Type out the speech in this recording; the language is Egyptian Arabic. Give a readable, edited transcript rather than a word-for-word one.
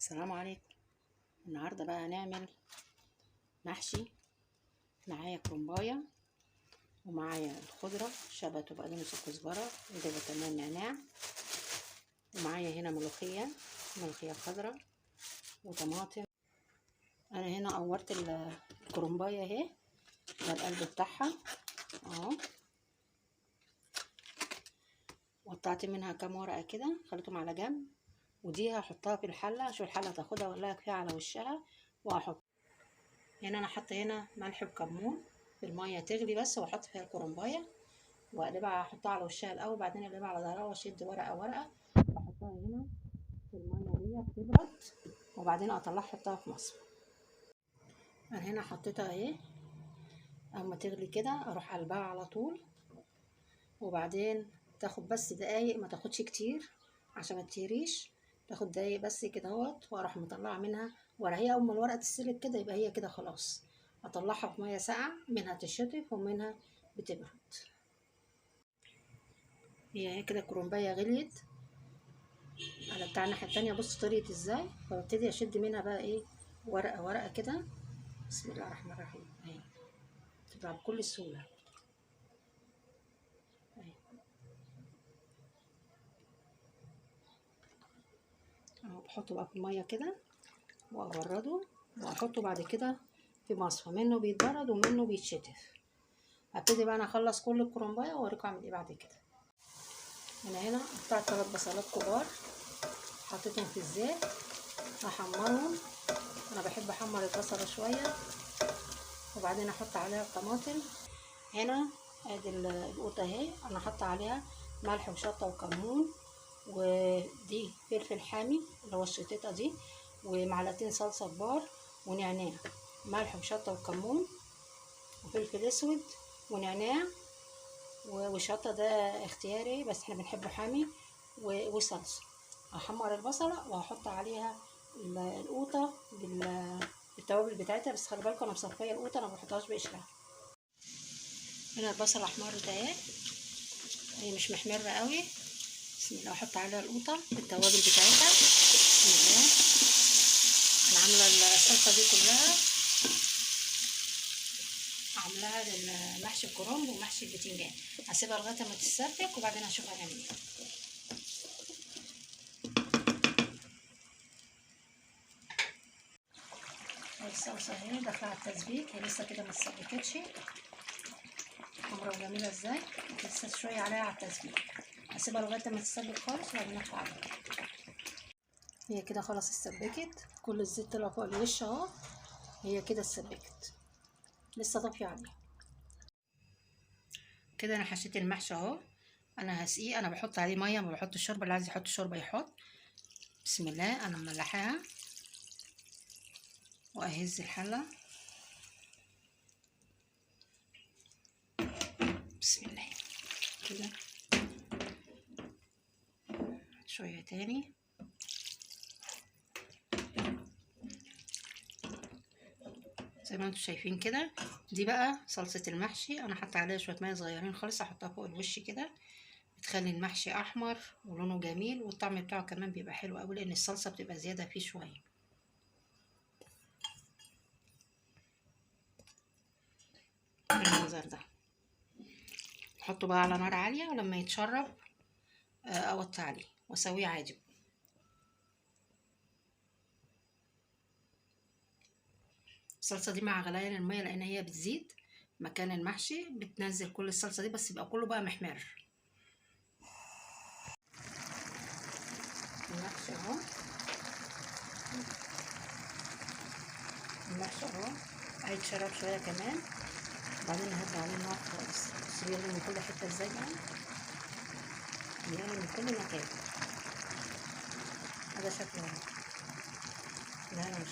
السلام عليكم. النهارده بقى هنعمل محشي. معايا كرنبايه ومعايا الخضرة شبت وبقدونس وكزبره وده كمان نعناع، ومعايا هنا ملوخية خضراء وطماطم. انا هنا قورت الكرنبايه اهي، ده القلب بتاعها اهو، وقطعت منها كام ورقة كده خليتهم على جنب، ودي هحطها في الحلة. اشوف الحلة هتاخدها ولا كفاية على وشها. وهحط هنا، انا حاطه هنا ملح وكمون في المية تغلي بس، واحط فيها الكرنبايه واقلبها، احطها على وشها الاول بعدين اقلبها على ظهرها واشد ورقة ورقة، واحطها هنا في المية دي بتبرد، وبعدين اطلعها احطها في مصفى. انا هنا حطيتها اهي، اما تغلي كده اروح قلبها على طول، وبعدين تاخد بس دقايق، ما تاخدش كتير عشان ما تطيريش، تاخد دقايق بس كده اهوت، واروح مطلعه منها ورا. هي اول ما الورقة تستلك كده يبقى هي كده خلاص، اطلعها في مية ساقعه، منها تشطف ومنها بتبرد. هي كده الكرنبايه غليت على بتاع الناحية التانية، بصوا طريت ازاي. فببتدي اشد منها بقى ايه ورقة ورقة كده. بسم الله الرحمن الرحيم، اهي تطلع بكل سهولة اهي. اهو بحطه بقى في المية كده وابرده، واحطه بعد كده في مصفى، منه بيتبرد ومنه بيتشتف. هبتدي بقى انا اخلص كل الكرنبايه واوريكم اعمل ايه بعد كده. انا هنا قطعت 3 بصلات كبار، حطيتهم في الزيت هحمرهم. انا بحب احمر البصله شوية وبعدين احط عليها الطماطم. هنا ادي القوطه اهي، انا حاطه عليها ملح وشطه وكمون، ودي فلفل حامي اللي هو الشطيطه دي، ومعلقتين صلصه كبار ونعناع. ملح وشطه وكمون وفلفل اسود ونعناع وشطه، ده اختياري بس احنا بنحبه حامي، وصلصه. هحمر البصله وهحط عليها القوطه بالتوابل بتاعتها، بس خلي بالكم انا مصفيه القوطه، انا ما بحطهاش بقشرها. هنا البصله احمرت اهي، هي مش محمرة قوي. بسم الله، احط عليها القوطه بالتوابل بتاعتها. بسم الله، انا عامله الصلصه دي كلها عاملاها للمحشي الكرنب ومحشي البتنجان. هسيبها لغاية ما تتسبك وبعدين هشوف هنعمل ايه. الصلصه اهي داخله على التسبيك، هي لسه كده ما اتسبكتش، حمرا وجميلة ازاي، لسه شوية عليها على التسبيك. هسيبها لغاية ما تتسبك خالص وبعدين اطلع عليها. هي كده خلاص اتسبكت، كل الزيت طلع فوق الوش اهو، هي كده اتسبكت، لسه طافية عليها كده. انا حشيت المحشي اهو، انا هسقيه. انا بحط عليه مية، ما بحط الشوربة، اللي عايز يحط شوربة يحط. بسم الله، انا مملحاها واهز الحلة. بسم الله كده شوية تاني. زي ما انتم شايفين كده، دي بقى صلصه المحشي. انا حاطه عليها شوية مية صغيرين خالص، احطها فوق الوش كده، بتخلي المحشي احمر ولونه جميل، والطعم بتاعه كمان بيبقى حلو قوي لان الصلصه بتبقى زيادة فيه شوية. بالمنظر ده احطه بقى على نار عالية، ولما يتشرب اوطي عليه واسويه عادي. الصلصه دي مع غليان المية لان هي بتزيد مكان المحشي، بتنزل كل الصلصه دي، بس يبقى كله بقى محمر. المحشي اهو، المحشي اهو هيتشرب شوية كمان، بعدين هدي عليه النار خالص. بصوا بيغلي من كل حتة ازاي بقى، بيغلي من كل مكان. هذا شكله اهو، لا انا مش